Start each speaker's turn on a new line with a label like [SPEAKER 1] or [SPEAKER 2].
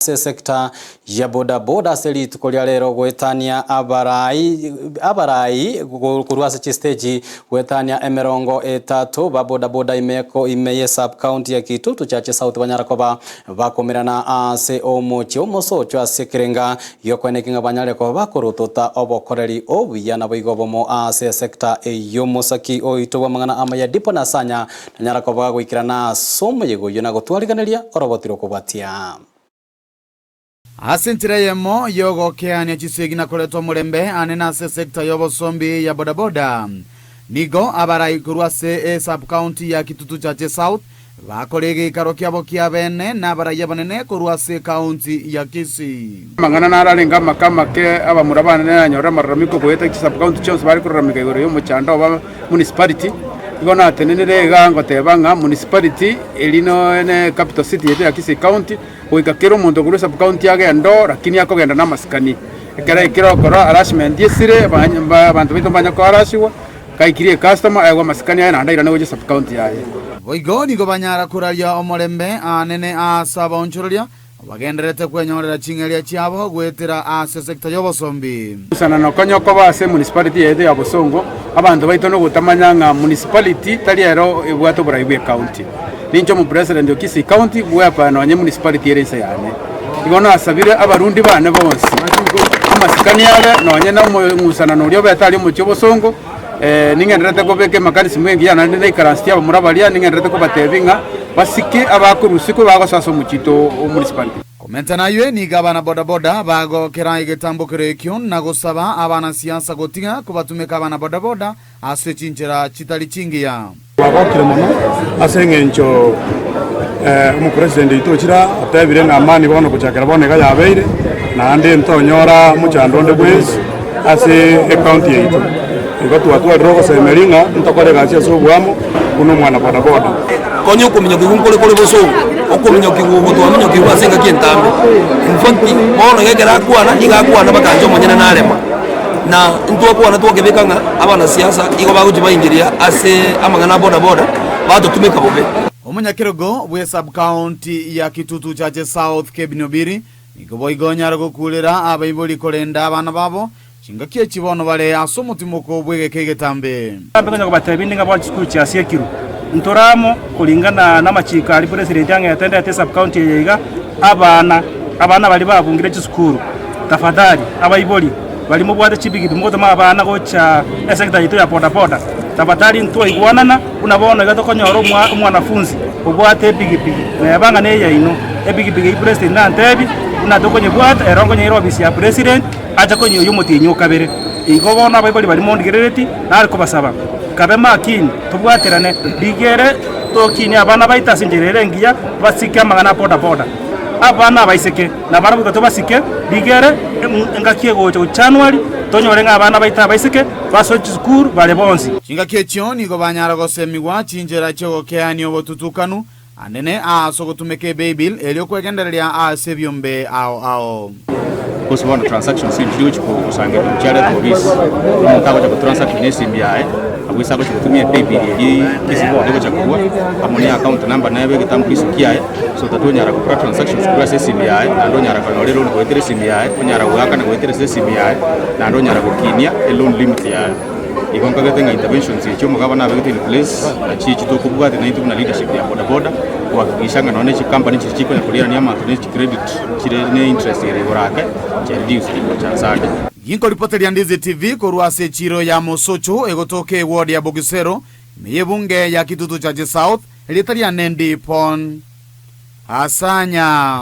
[SPEAKER 1] ase esekta ya boda boda ase rituko ria rero goetania abarai abarai korwa ase chisteji goetania emerongo etato ba boda boda ime ime ye sub county ya Kitutu Chache South banyara koba bakomerana ase omochie omosocho ase ekerenga Gi'okoeneki ng'a banyare koba bakorotota obokoreri obuya naboigo obomo ase esecta ey'omosaki oito bw'amang'ana amaya Dipo na Sanya nanyara koba gagoikerana ase omoyega oyio na gotwariganeria oroboti rw'okobwatia.
[SPEAKER 2] Ase enchera eyemo y'ogokeania chisegi na koreta omorembe anene ase esecta y'obosombi ya bodaboda, nigo abarai korwa ase esub-county ya Kitutu Chache South Bakore egeikaro kiabo kia bene nabaraiyo abanene korwa ase ekaunti ya Kisii.
[SPEAKER 3] Amang'ana nararenge amake amake, abamura bane nanyorire amararamiko goeta chisub-county chionsi bare koraramika igoro y'omochando oba municipality. Igo natenenire igaa ngoteba ng'a municipality eri ne capital city yaito ya Kisii county, goika kera omonto korwa esub-county agende oo lakini akogenda na amasikani. Ekero aikire okora harassment esire, abanto baito mbanya koharasiwa. Kaikirie ecustomer aegwe amasikani aye naende airane gochia sub-county yaye.
[SPEAKER 2] Boigo nigo banyara koraria omorembe aanene aase abaonchoreria bagendererete kwenyorera ching'eria chiabo goetera ase sector y'obosombi.
[SPEAKER 3] Gusana nokonya okoba ase emunicipality yaito ya Bosongo, abanto baito nogotamanya ng'a municipality tari ero ebwate oborai bwe county. Ninche omopresident o Kisii county bwepa nonye municipality ere inse yane. Igo nasabire abarundi bane bonsi amasikani are nonye na omong'usanano oria obete aria omochie o Bosongo, ning'endererete kobeka emakanisimu engiya naende naikaransetie abamura baria, ning'endererete kobatebia ng'a basike abakorwa usiku bagosoa ase omochie oito o municipality.
[SPEAKER 2] Komenta naywe nigo abana bodaboda bagokera egetambokero ekio na gosaba abanasiasa gotiga kobatumeka abana bodaboda ase chinchera chitari chingiya.
[SPEAKER 4] Twagokire mono ase engencho omopresident oito ochire aa otebire ng'a amani bono gochakera bono iga yabeire, naende ntonyora mochando onde bwensi ase ecounty yaito. Igo twatwarire ogosemeria ng'a ntokore egasi ase oboamo buna omwana bodaboda.
[SPEAKER 5] Konya okominyokigwa nkore kore bosongo, okominyokigwa oko twaminyokigwe ase engaki entambe. In fact, bono iga ekero akwana, nigo akwana mpaka inche omonyene narema. Na intwakwana twakebeka ng'a abanasiasa igo bagochia baingiria ase amang'ana a bodaboda, batotumeka bobe.
[SPEAKER 2] Omonyakerogo bwe sub-county ya Kitutu Chache South Kebin Obiri nigo boigo onyare gokurera abaibori korenda abana babo chingaki echi bono bare ase omotimoko bw'egeka egetambe.
[SPEAKER 6] Mbe konya kobatebia inde ng'a bono chisukuru chiasiekirwe, ntore amo koringana namachiko aria president ang'ete ndete esub county eye iga, abana, abana baria babungire chisukuru, tafadhali abaibori baria mobwate chibigibigi mogotoma abana gocha esector yaito ya boda boda, tafadhali ntwaigwanana buna bono iga tokonyora omwa omwanafunzi obwate ebigibigi neba ng'a neye yaino, ebigibigi eyio president nantebie buna tokonyebwata ero nkonyeira ofisi ya president. Acha konyoyia omotienyi o kabere. Igo bono abaibori baria mondigerereti, nare kobasaba, Kabe makini, tobwaterane, rigere tokinie abana baito ase enchera ere engiya, basike amang'ana a boda-boda. Abana abaiseke nabarabwo goika tobasike, rigere engaki egocha gochia January, tonyore ng'a abana baito abaiseke basoe chisukuru bare bonsi.
[SPEAKER 2] Chingaki echio nigo banyara gosemigwa chinchera chi'ogokeania obotutukanu Anene aase ogotumeka eBaibili erio kwegendereria aase ebiombe ao ao.
[SPEAKER 7] Gose bono transactions chiri gochia gosangereria chiaretwa obisi, omonto agocha gotransact na esimu yaye, abwo ase agochia gotumia epaybill eria kisiboard egocha korwa, amo ne account number nebe egetambulisho kiaye, so tatonyara gokora transactions korwa ase esimu yaye, naende onyara konyora eloan goetera esimu yaye, onyara goakana goetera ase esimu yaye, naende onyara gokinia eloan limit yaye. Igo nkagete ng'a interventions echi omogabana abegete in place, nachi echi tokobwatia naintwe buna leadership ya bodaboda, kohakikisha ng'a nonye chicompany chiria chikonya korianania amato ne chicredit chire ne interest ere igoro ake, chia reduced gocha ase ande.
[SPEAKER 2] Ginkoripoteria Ndizi TV korwa ase echiiro ya Mosocho egotoka eward ya Bogisero ime y'ebunge ya Kitutu Chache South, erieta riane ndi Pon Asanya.